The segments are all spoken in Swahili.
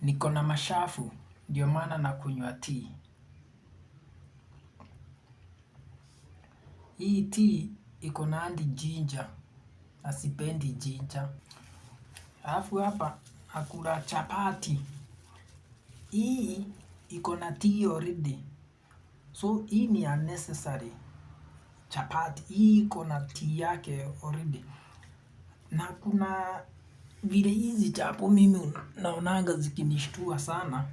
Niko na mashafu, ndio maana nakunywa tea. Hii tea iko na hadi ginger na sipendi ginger. Alafu hapa nakula chapati. Hii iko na tea already. So hii ni unnecessary chapati. Hii iko na tea yake already. Na kuna vile hizi chapo mimi naonanga zikinishtua sana.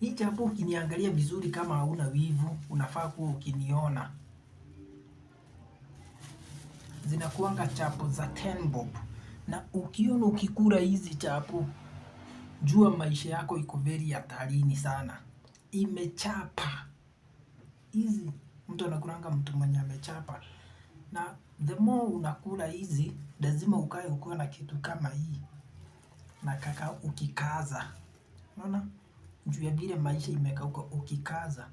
Hii chapo ukiniangalia vizuri kama hauna wivu, unafaa kuwa ukiniona. Zinakuanga chapo za 10 bob. Na ukiona ukikula hizi chapo, jua maisha yako iko very hatarini sana. Imechapa. Hizi mtu anakulanga mtu mwenye amechapa. Na the more unakula hizi, lazima ukae ukiwa na kitu kama hii. Na kaka ukikaza. Unaona? Juu ya vile maisha imekauka ukikaza.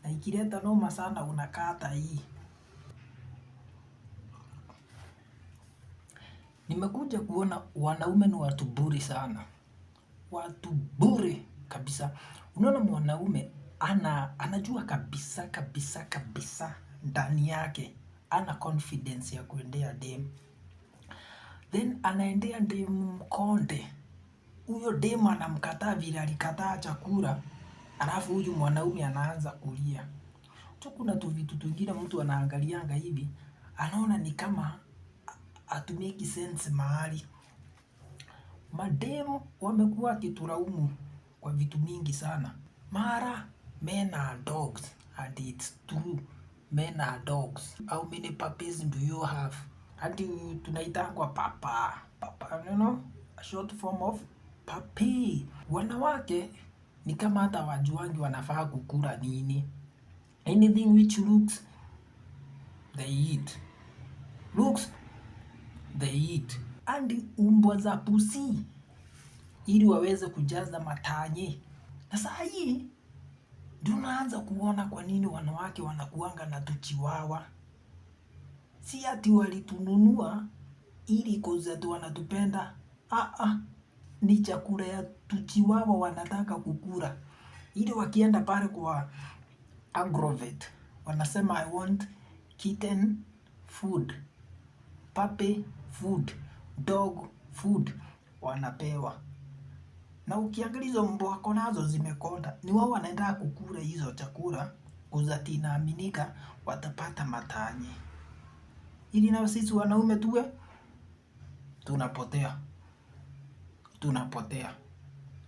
Na ikileta noma sana unakata hii. Nimekuja kuona wanaume ni watu bure sana. Watu bure kabisa. Unaona mwanaume anajua kabisa kabisa kabisa ndani yake. Ana confidence ya kuendea dem. Then anaendea dem mkonde. Huyo dem anamkataa vile alikataa chakula. Alafu huyu mwanaume anaanza kulia. Tu kuna tu vitu twingine mtu anaangalianga hivi, anaona ni kama hatumake sense mahali. Mademu wamekuwa wakitulaumu kwa vitu mingi sana. Mara men are dogs and it's true. Men are dogs. How many puppies do you have? Hadi tunaitangwa papa. Papa, you know, a short form of puppy. Wanawake ni kama hata wajuangi wanafaa kukula nini. Anything which looks, they eat. Looks, they eat. And umbwa za pusi ili waweze kujaza matanye. Na saa hii ndio unaanza kuona kwa nini wanawake wanakuanga na tuchiwawa. Si ati walitununua ili cause ati wanatupenda. Ah ah, ni chakula ya tuchiwawa wanataka kukula. Ili wakienda pale kwa agrovet wanasema I want kitten food, puppy food, dog food, wanapewa. Na ukiangalia hizo mbwa wako nazo zimekonda, ni wao wanaenda kukula hizo chakula cause ati inaaminika watapata matanye. Ili na sisi wanaume tuwe tunapotea, tunapotea.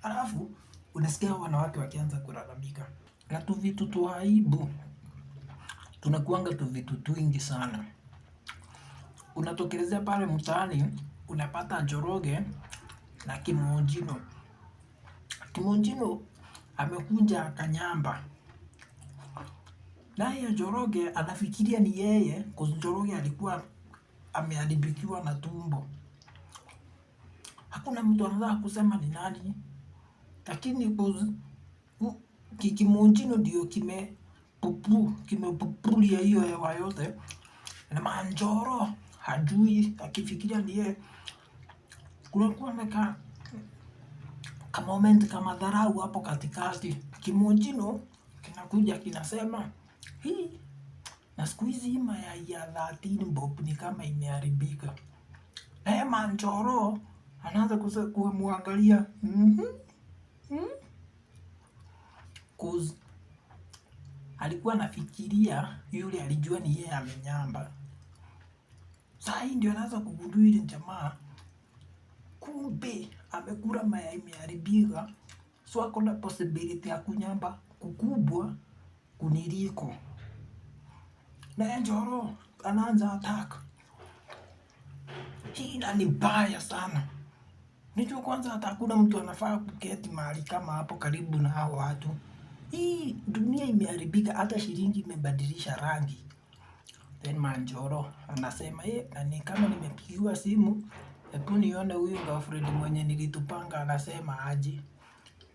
Alafu unasikia wanawake wakianza kulalamika na tu vitu tu aibu, tunakuanga tu vitu twingi sana. Unatokelezea pale mtaani, unapata Njoroge na Kimonjino. Kimonjino amekuja akanyamba, naye Njoroge anafikiria ni yeye, cause Njoroge alikuwa ameharibikiwa na tumbo. Hakuna mtu anataka kusema ni nani, lakini Kimonjino ndio kimepupulia hiyo hewa yote, na Manjoro hajui, akifikiria ni yeye. Kunakuwa na ka moment kama dharau hapo katikati. Kimonjino kinakuja kinasema hii, na siku hizi hii mayai ya 13 bob ni kama imeharibika. Naye Manjoro anaanza kumwangalia Cause alikuwa anafikiria yule alijua ni yeye amenyamba. Saa hii ndio anaanza kugundua ile jamaa kumbe amekula mayai imeharibika, so ako na possibility ya kunyamba kukubwa kuniliko. Na Njoro anaanza attack. Hii ni mbaya sana. Unajua kwanza hata hakuna mtu anafaa kuketi mahali kama hapo karibu na hao watu. Hii dunia imeharibika, hata shilingi imebadilisha rangi. Then Manjoro anasema na ni kama nimepigiwa simu, hebu nione huyu girlfriend mwenye nilitupanga anasema aje.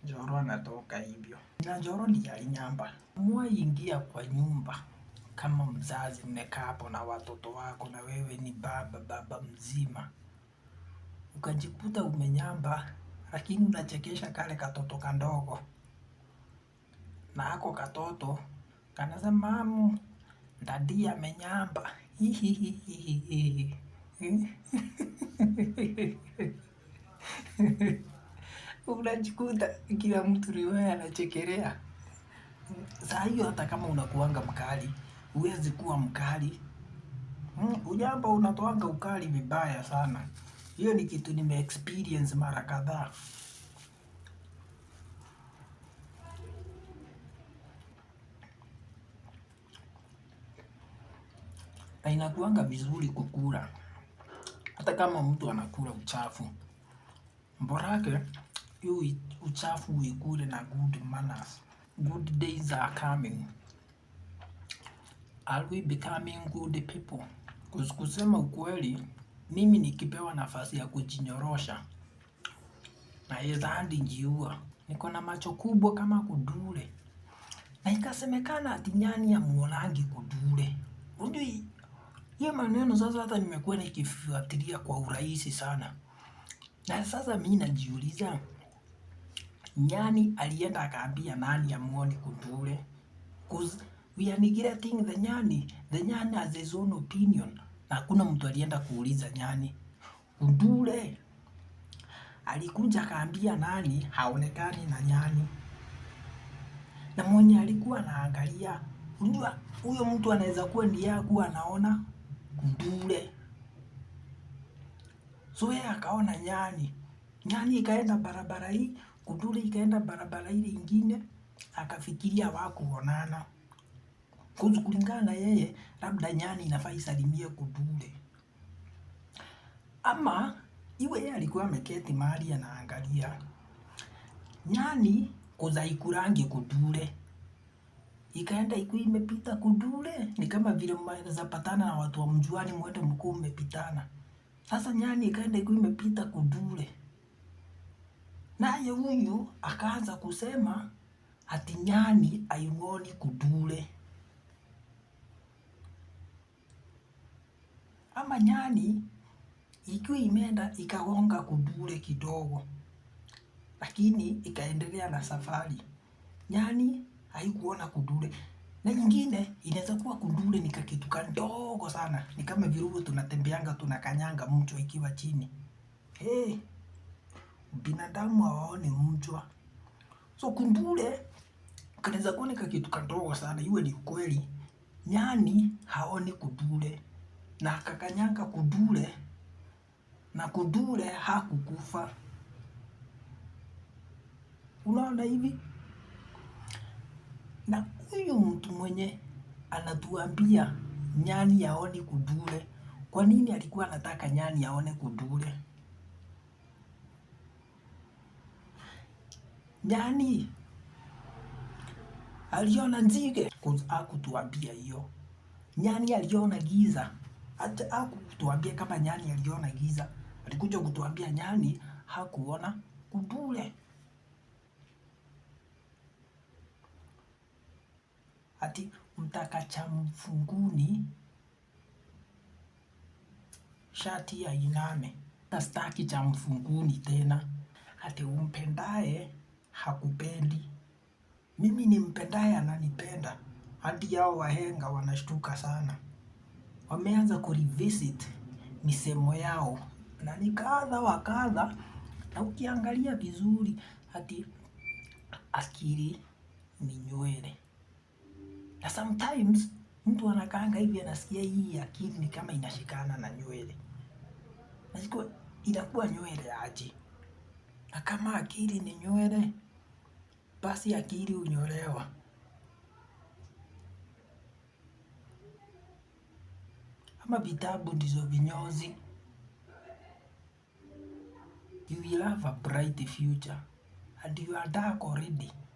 Njoro anatoka hivyo. Na Njoro ndiye alinyamba. Mwaingia kwa nyumba kama mzazi, mmekaa hapo na watoto wako na wewe ni baba, baba mzima. Ukajikuta umenyamba, Lakini unachekesha kale katoto kandogo. Na hako katoto kanasema mum, daddy amenyamba. Hihihihihi. Unajikuta kila mtu ni wewe anachekelea. Saa hiyo hata kama unakuanga mkali, huwezi kuwa mkali. Unyamba unatoanga ukali vibaya sana. Hiyo ni kitu nime experience mara kadhaa. Na inakuanga vizuri kukula. Hata kama mtu anakula uchafu. Borake, hiyo uchafu uikule na good manners. Good days are coming. Are we becoming good people? Kusema ukweli, mimi nikipewa nafasi ya kujinyorosha. Naeza hadi jiua. Niko na macho kubwa kama kudure. Na ikasemekana ati nyani hamuonangi kudure. Hujui, hiyo maneno sasa hata nimekuwa nikifuatilia kwa urahisi sana. Na sasa mimi najiuliza, nyani alienda akaambia nani hamuoni kudure? 'Cause we are neglecting the nyani. The nyani has his own opinion. Na hakuna mtu alienda kuuliza nyani. Kudure alikuja akaambia nani haonekani na nyani. Na mwenye alikuwa anaangalia, unajua huyo mtu anaweza kuwa ndiye hakuwa anaona kudure. So yeye akaona nyani. Nyani ikaenda barabara hii, kudure ikaenda barabara ile ingine, akafikiria hawakuonana. Kulingana na yeye, labda nyani inafaa isalimie kudure. Ama iwe yeye alikuwa ameketi mahali anaangalia. Nyani haikulangi kudure. Ikaenda ikuwa imepita kudure. Ni kama vile mnaweza patana na watu hamjuani mwende mkuwe mmepitana. Sasa nyani ikaenda ikuwa imepita kudure. Naye huyu akaanza kusema ati nyani haimuoni kudure. Ama nyani ikiwa imeenda ikagonga kudure kidogo. Lakini ikaendelea na safari. Nyani haikuona kudure. Na nyingine inaweza kuwa kudure ni kakitu kadogo sana. Ni kama vile tunatembeanga tunakanyanga mchwa ikiwa chini. Hey, binadamu hawaoni mchwa. So kudure kanaweza kuwa ni kakitu kadogo sana, iwe ni ukweli. Nyani haoni kudure. Na akakanyanga kudure na kudure hakukufa. Unaona hivi? Na huyu mtu mwenye anatuambia nyani haoni kudure, kwa nini alikuwa anataka nyani aone kudure? Nyani aliona nzige? Hakutuambia hiyo. Nyani aliona giza? Hata hakutuambia kama nyani aliona giza. Alikuja kutuambia nyani hakuona kudure. Ati mtaka cha mfunguni shati ainame. Sitaki cha mfunguni tena. Ati umpendaye hakupendi. Mimi nimpendaye ananipenda. Hadi hao wahenga wanashtuka sana. Wameanza kurevisit misemo yao. Na ni kadha wa kadha. Na ukiangalia vizuri ati akili ni nywele. Na sometimes mtu anakaanga hivi anasikia hii akili ni kama inashikana na nywele. Na siku inakuwa nywele aje. Na kama akili ni nywele, basi akili hunyolewa. Ama vitabu ndizo vinyozi. You will have a bright future and you are dark already.